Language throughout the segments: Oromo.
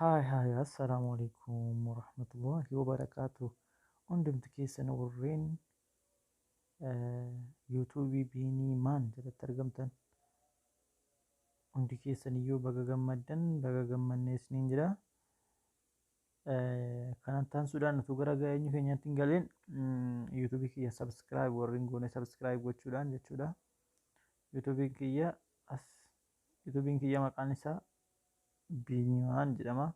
Hi hi, assalaamu alaikum warahmatullahi wabarakaatu. Hundumti keessan warreen yuutuubii Biinii Maan jalatti argamtan hundi keessan iyyuu baga gammaddan, baga gammannee isiniin jira. Kanan taansuudhaan utuu gara eenyu keenyaatti hin galeen, yuutuubii kiyya subscribe warreen goone subscribe gochuudhaan jechuudha. Yuutuubiin kiyya as, yuutuubiin kiyya maqaan isaa Biinimaan jedhama.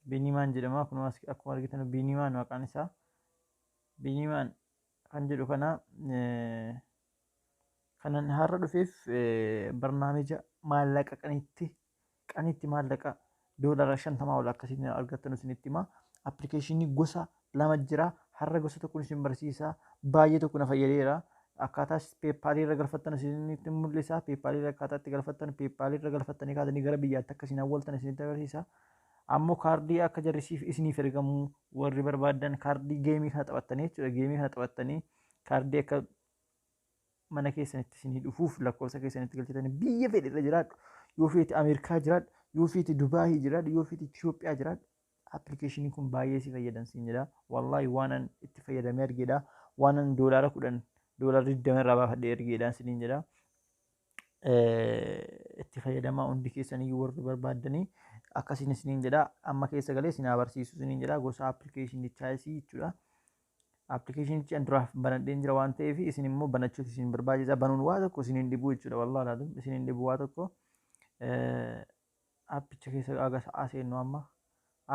Biinimaan jedhama. Kun akkuma argitan Biinimaan maqaan isaa. Biinimaan kan jedhu kana kanan har'a dhufeef barnaamija maallaqa qanitti qanitti maallaqa $50 ol akkasiin argattan isinitti hima. Appilikeeshinii gosa lama jira. Har'a gosa tokko isin barsiisa. Baay'ee tokko na fayyadeera. Akkaataa PayPalii irra galfattan isinitti mul'isa. PayPalii irra akkaataa itti galfattan, PayPalii irra galfattanii kaatanii gara biyyaatti akka isin awwaltan isinitti agarsiisa. Ammoo kaardii akka jarrisiif isiniif ergamu warri barbaaddan, kaardii geemii kana taphattanii jechuudha. Geemii kana taphattanii kaardii akka mana keessanitti isinii dhufuuf lakkoofsa keessanitti galchitanii biyya fedhe irra jiraadhu. Yoo feete Ameerikaa jiraadhu, yoo feete Dubaayii jiraadhu, yoo feete Itoophiyaa jiraadhu. Appilikeeshiniin kun baay'ee si fayyadan siin jedha. Wallaahi waanan itti fayyadamee argeedha. Waanan $10, $20 irraa baafadhee argeedha isiniin jedha. Itti fayyadamaa hundi keessaniyyuu warri barbaaddanii akkasiin isiniin jedha. Amma keessa galee isin haa barsiisu isiniin jedha. Gosa appilikeeshinichaa isii jechuudha. Appilikeeshinichi an duraaf banadheen jira waan ta'eef, isin immoo banachuutu isin barbaachisa. Banuun waa tokko isin hin dhibu jechuudha. Wallaahi laazim isin hin dhibu waa tokko. Appicha keessa aga sa'aa seennu amma.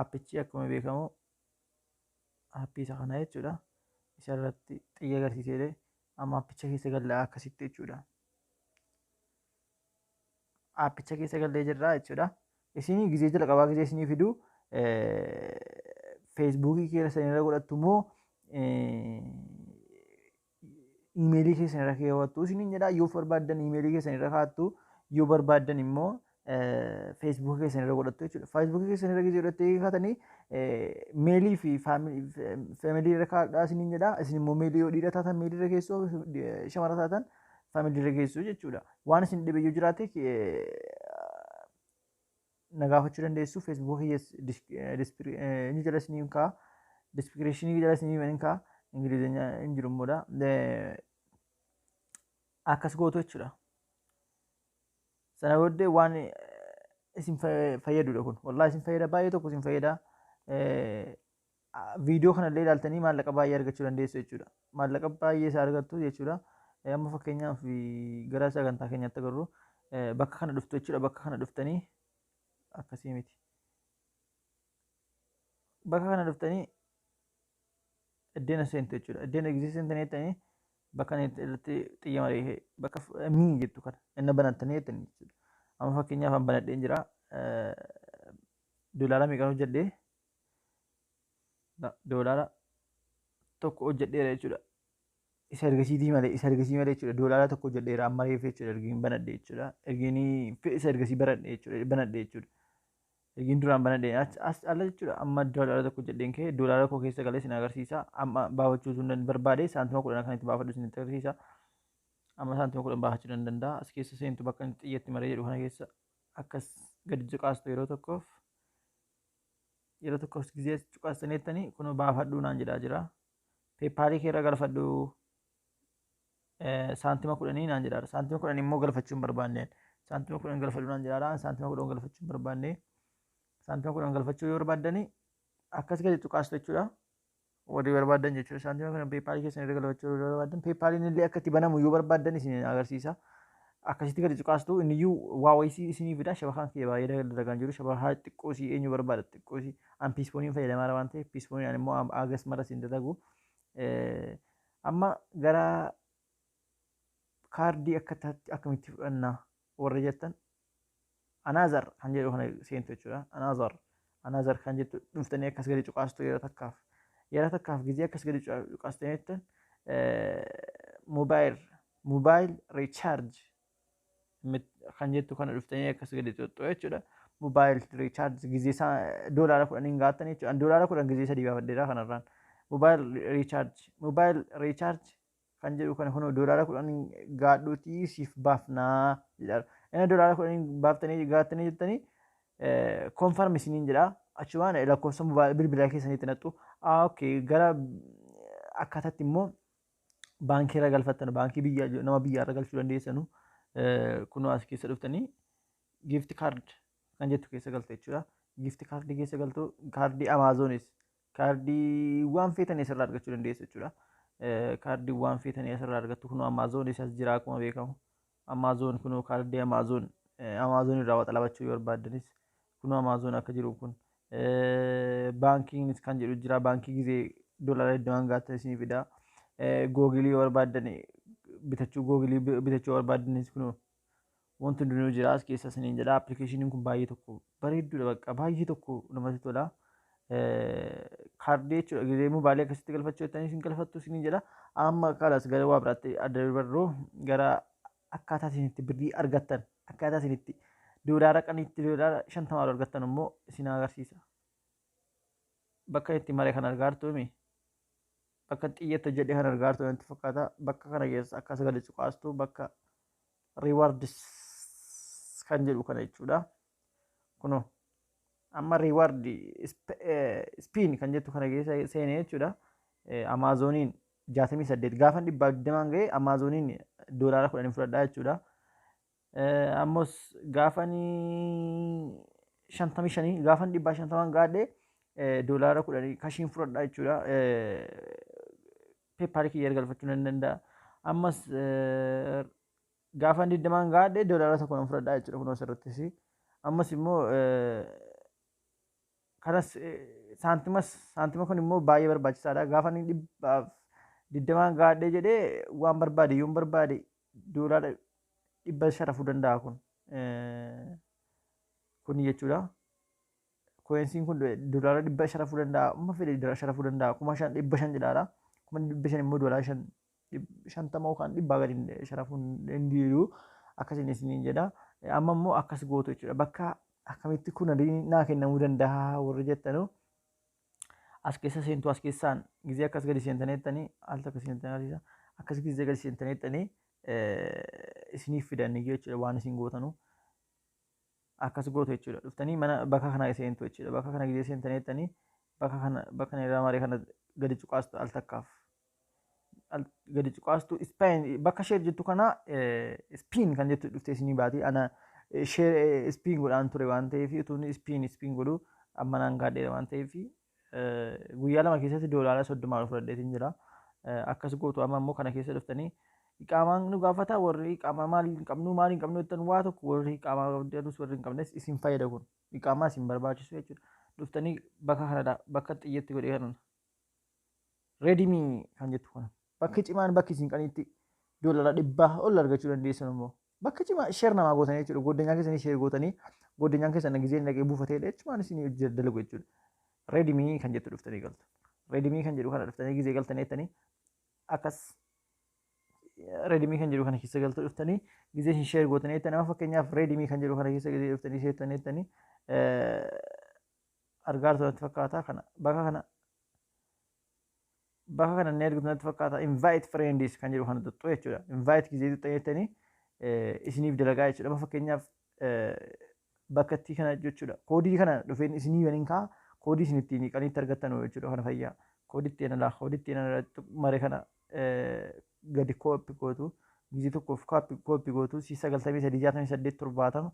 Appichi akkuma beekamu appii isa kana jechuudha. Isa irratti xiyya agarsiisee amma appicha keessa galla akkasitti jechuudha. Appicha keessa gallee jirra jechuudha. Isinii gizee jalqabaa gizee isinii fidu feesbuukii keessan irra godhattu moo iimeelii keessan irra keewwattu isiniin jedha. Yoo barbaaddan iimeelii keessan irra kaa'attu, yoo barbaaddan immoo feesbuukii keessan irra godhattu jechuudha. Feesbuukii keessan irra gizee godhattee kaatanii meelii fi family irra kaa'adhaa isiniin jedha. Isin immoo meelii yoo dhiira taatan meelii irra keessu, shamara taatan family irra keessu jechuudha. Waan isin dhibe yoo jiraate na gaafachuu dandeessu. Feesbuukii inni jala isiniin kaa'a. Descriptionii jala isiniin kaa'a. Ingilizenya hin jiru immoodha. Akkas gootu jechuudha. Sana booddee waan isin fayyadudha kun. Wallaahi isin fayyada, baay'ee tokko isin fayyada. Viidiyoo kanallee ilaaltanii maallaqa baay'ee argachuu dandeessu jechuudha. Maallaqa baay'ee isaa argattu jechuudha. Amma fakkeenyaaf gara sagantaa keenyaatti agarru bakka kana dhuftu jechuudha. Bakka kana dhuftanii akkasii miti. Bakka kana dhuftanii iddeena seentu jechuudha. Iddeena gizee seentanii jettanii bakka inni irratti xiyya maree bakka mii jettu kana inni banattanii jettanii jechuudha. Amma fakkeenyaaf an banadheen jira. Doolaara meeqan hojjedhee? $1 hojjedheera jechuudha. Isa ergasiitii malee, isa ergasii malee jechuudha. $1 hojjedheera amma reefu jechuudha. Ergiin banadhe jechuudha. Ergiin isa ergasii baradhe jechuudha. Banadhe jechuudha. Ergiin duraan banadhe as ala jechuudha. Amma $1 hojjedheen ka'e doolaara koo keessa galee isin agarsiisa. Amma baafachuu sun barbaade saantima 10 kan itti baafadhu isinitti agarsiisa. Amma saantima 10 baafachuu nan danda'a. As keessa seentu, bakka inni xiyyatti maree jedhu kana keessa akkas gadi cuqaastu yeroo tokkoof. Yeroo tokkoof gizee cuqaastanii jettanii kun baafadhuu naan jedhaa jira. PayPalii kee irra galfadhu saantima 10 naan jedhaa. Saantima 10 immoo galfachuu hin barbaanne. Saantima 10 galfadhu naan jedhaa. Saantima 10 galfachuu hin barbaanne. Saantima 10 galfachuu yoo barbaaddanii akkas gadi cuqaastu jechuudha. Warri barbaaddan jechuudha. Saantima 10 PayPalii keessan irra galfachuu yoo barbaaddan, PayPaliin illee akka itti banamu yoo barbaaddan isin agarsiisa. Akkasitti gadi cuqaastu, inniyyuu waa wayisii isinii fida. Shabakaan kiyya baay'ee dalagaan jiru. Shabakaa xiqqoo isii eenyu barbaada xiqqoo isii. An Psiphoniin fayyadamaa waan ta'eef Psiphoniin immoo agas mara isin dalagu. Amma gara kaardii akka akkamitti fudhannaa warri jettan, another kan jedhu kana seentu jechuudha. Another kan jettu dhuftanii akkas gadi cuqaastu yeroo takkaaf. Yeroo takkaaf gizee akkas gadi cuqaastanii jettan mobile recharge kan jettu kana dhuftanii akkas gadi xuxxu jechuudha. Mobile recharge gizee $10n gaattan jechuudha. $10 gizee sadii baafadheera kanarraan. Mobile recharge kan jedhu kana kunoo $10 gaadhuutii siif baafnaa jedha. Inni $10 baaftanii gaattanii jettanii confirm isiniin jedha. Achumaan lakkoofsa bilbilaa keessaniitti naqxu. Okay, gara akkaataatti immoo baankii irra galfattan, baankii biyya nama biyya irra galchuu dandeessanu, kunoo as keessa dhuftanii gift card kan jettu keessa galtu jechuudha. Gift card keessa galtu, kaardii Amazoonis, kaardii waan feetanii asirraa argachuu dandeessu jechuudha. Kaardii waan feetanii asirraa argattu. Kunoo Amazoonis as jira akkuma beekamu. Amazon, kunoo kaardii Amazon, Amazon irraa waa xalabachuu yoo barbaaddanis kunoo Amazon akka jiru kun, baankiinis kan jedhu jira, baankii gizee $20 gaattan isinii fida. Googilii yoo barbaaddan bitachuu, googilii bitachuu yoo barbaaddanis kunoo wanti hundinuu jira as keessa isiniin jedha. Appilikeeshiniin kun baay'ee tokko bareedduudha, bakka baay'ee tokko namatti tola. Kaardii jechuudha, gizee mobaayilii akkasitti galfachuu jettanii isin galfattu isiniin jedha. Amma kalas gara waa biraatti adda dabarru, gara akkaataa isinitti birrii argattan, akkaataa isinitti doolaara qaniitti $50 argattan immoo isin agarsiisa. Bakka itti maree kan argaa jirtu, bakka xiyyatti hojjedhe kan argaa jirtu natti fakkaata. Bakka kana keessa akkas gadi cuqaastu, bakka rewards kan jedhu kana jechuudha. Kunoo amma reward spin kan jettu kana keessa seenee jechuudha. Amaazoniin 68 gaafa 120 ga'e Amaazoniin $10 fudhadhaa jechuudha. Ammos gaafanii 55, gaafan 150 gaadhe $10 cashiin fudhadhaa jechuudha. PayPalii kiyya galfachuu nan danda'a. Ammas gaafan 20 gaadhe $1 nan fudhadhaa jechuudha kunoo asirrattis. Ammas immoo kanas saantimas, saantima kun immoo baay'ee barbaachisaadha. Gaafa inni 120 gaadhee jedhee waan barbaade yoon barbaade $100 sharafuu danda'a kun. Kun jechuudha. Coinsiin kun $100 sharafuu danda'a. Amma fedhe sharafuu danda'a. 5,500 jedhaadha. 500,000 immoo $50 yookaan 100 gadi sharafuu hin diidu. Akkasiin isiniin jedha. Amma immoo akkas gootu jechuudha. Bakka akkamitti kun naa kennamuu danda'a warri jettanu, as keessa seentu. As keessaan gizee akkas gadi seentanii jettanii, al takka seentanii agarsiisa. Akkas gizee gadi seentanii jettanii isiniif fidanii jechuudha waan isin gootanu. Akkas gootu jechuudha. Dhuftanii mana bakka kana seentu jechuudha. Bakka kana gizee seentanii jettanii, bakka kana, bakka kana irraa maree kana gadi cuqaastu al takkaaf. Gadi cuqaastu, spin, bakka share jettu kana spin kan jettu dhuftee isinii baati. Ana share spin godhaan ture waan ta'eef, utuun spin spin godhu amma naan gaadheera waan ta'eef, guyyaa 2 keessatti $30 fudhadheetiin jira. Akkas gootu. Amma immoo kana keessa dhuftanii, iqaamaan nu gaafata, warri iqaamaa maal hin qabnu, maal hin qabnu jettan, waa tokko warri iqaamaa qabdanus warri hin qabnes isin fayyada kun, iqaamaa isin barbaachisu jechuudha. Dhuftanii bakka kanadha, bakka xiyyeetti godhee kana, redeem kan jettu kana, bakki cimaan, bakki isin qaniitti $100 ol argachuu dandeessan immoo bakka cimaa share namaa gootanii jechuudha. Goddanyaa keessanii share gootanii, goddanyaan keessan gizeen dhaqee buufatee jechuun isin dalagu jechuudha. Redeem kan jettu dhuftanii galtu. Redeem kan jedhu kana dhuftanii gizee galtanii jettanii, akkas redeem kan jedhu kana keessa galtu, dhuftanii gizee isin share gootanii jettanii, amma fakkeenyaaf redeem kan jedhu kana keessa gizee dhuftanii seettanii jettanii, argaa jirtu natti fakkaata, kana bakka kana inni argitu natti fakkaata, invite friends kan jedhu kana xuxxu jechuudha. Invite gizee xuxxan jettanii isiniif dalagaa jechuudha. Amma fakkeenyaaf bakka itti kana jechuudha. Koodii kana dhufeen isinii waliin kaa, koodii isin ittiin qaniitti argattan jechuudha kana fayyaa. Koodii ittiin alaa, koodii ittiin mare kana gadi copy gootu. Gizee tokkoof copy gootu, si 93 68 70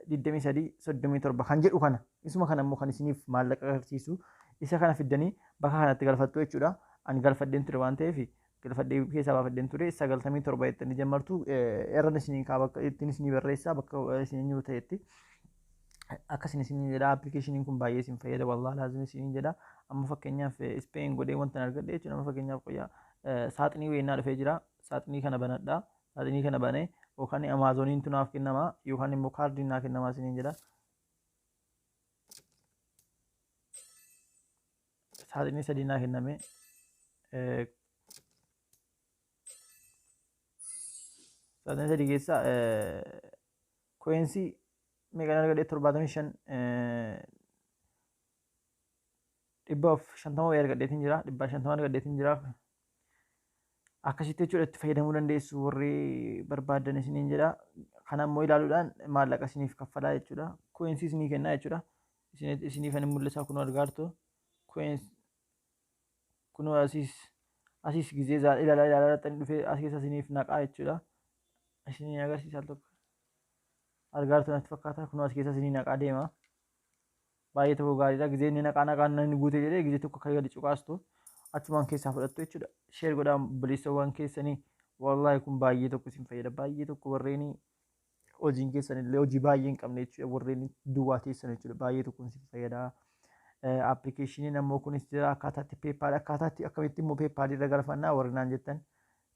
23 37 kan jedhu kana, isuma kana immoo kan isiniif maallaqa agarsiisu isa kana fiddanii bakka kanatti galfattu jechuudha. Ani galfadheen ture waan ta'eef, galfadhee keessaa baafadheen ture. 97 jettanii jammartu, irra isinii kaa, bakka ittiin isinii barreessaa, bakka isin eenyu ta'etti akkasin isinii jedha. Appilikeeshiniin kun baay'ee isin fayyada, wallaahi laazim isinii jedha. Amma fakkeenyaaf spin godhee wanta argadhe jechuudha. Amma fakkeenyaaf qoyyaa saaxinii weennaa dhufee jira. Saaxinii kana banadha. Saaxinii kana banee yookaan Amaazoniintu naaf kennama yookaan immoo kaardiin naa kennama isiniin jedha. Saaxinii sadii naa kenname. Saaxinii sadii keessaa coinsii meeqan argadhe? 75, 150 wayii argadheetiin jira. 150 argadheetiin jira. Akkasitti jechuudha itti fayyadamuu dandeessu warri barbaadan isiniin jedha. Kanaaf Kana immoo ilaaluudhaan maallaqa isiniif kaffalaa jechuudha. Coins isinii kennaa jechuudha. Isiniif ani mul'isaa, kun argaartu. Coins kunoo asiis gizee ilaalaa ilaalaa dhufee as keessa isiniif naqaa jechuudha. Isinii agarsiisa al tokko. Argaartu natti fakkaata, kunoo as keessa isinii naqaa deema. Baay'ee tokko gaariidha. Gizee inni naqaa naqaan inni guute jedhee gizee tokko akka gadi cuqaastu achumaan keessaa fudhattu jechuudha. Share godhaa obboleessawwan keessanii. Wallaahi kun baay'ee tokko isin fayyada. Baay'ee tokko warreen hojiin keessan illee hojii baay'ee hin qabne jechuudha. Warreen duwwaa teessan jechuudha. Baay'ee tokko isin fayyada. Appilikeeshiniin ammoo kunis jira, akkaataatti PayPal, akkaataatti akkamitti immoo PayPalii irra galfannaa warri naan jettan,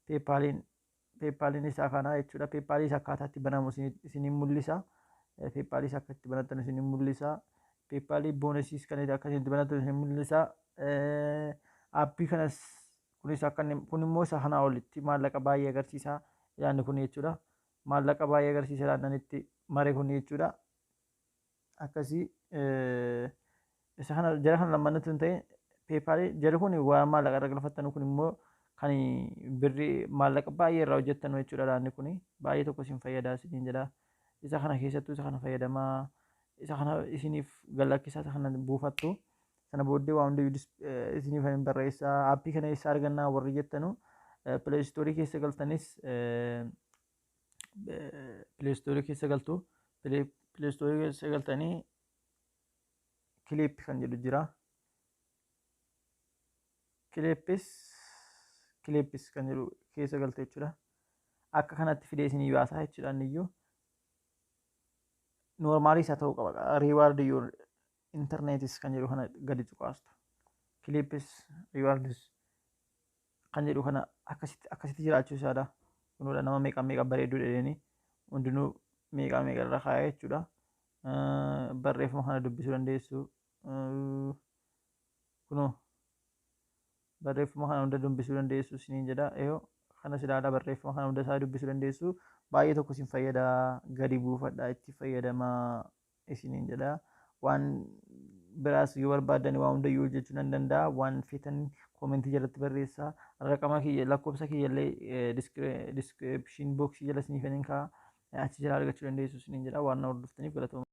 PayPaliin isaa kanaa jechuudha. PayPaliis akkaataatti banamu isiniin mul'isa. PayPaliis akka itti banatan isiniin mul'isa. PayPalii bonusiis kan akka isin banatan isiniin mul'isa. Aappii kanas kunis akka kun immoo isa kanaa olitti maallaqa baay'ee agarsiisa ilaanni kun jechuudha. Maallaqa baay'ee agarsiisa ilaannan itti mare kun jechuudha. Akkasii isa kana jara kana lammanatu hin ta'in, PayPalii jari kun waan maallaqa irra galfattan, kun immoo kan birrii maallaqa baay'ee irraa hojjettan jechuudha. Laanni kun baay'ee tokko isin fayyada isiniin jedha. Isa kana keessattuu isa kana fayyadamaa, isa kana isiniif gallakkisaa, isa kana buufattu. Sana booddee waa hundayyuu isiniif hin barreessaa. Aappii kana eessa argannaa warri jettanu, Play Storeii keessa galtanis, Play Storeii keessa galtu, Play Storeii keessa galtanii Clip kan jedhu jira. Clips kan jedhu keessa galte jechuudha. Akka kanatti fidee isinii baasaa jechuudha inniyyuu. Normalii isaa ta'uu qaba. Reward your internetis kan jedhu kana gadi cuqaastu. Clips rewards kan jedhu kana akkasitti jiraachuu isaadha. Kunuudha nama meeqa meeqa bareedduu dheedhanii hundinuu meeqa meeqa irra kaa'ee jechuudha. Barreeffama kana dubbisuu dandeessu. Kunoo barreeffama kana hunda dubbisuu dandeessu isiniin jedha. Eeyoo, kanas ilaalaa, barreeffama kana hunda isaa dubbisuu dandeessu. Baay'ee tokko isin fayyada, gadi buufadhaa itti fayyadamaa isiniin jedha. Waan biraas yoo barbaaddan waa hundayyuu hojjechuu nan danda'a. Waan feetan commentii jalatti barreessaa. Raqama kiyya, lakkoofsa kiyya illee description boxii jala isiniif hin kaa'a. Achi jala argachuu dandeessu isiniin jedha. Waan na hordoftaniif galatooma.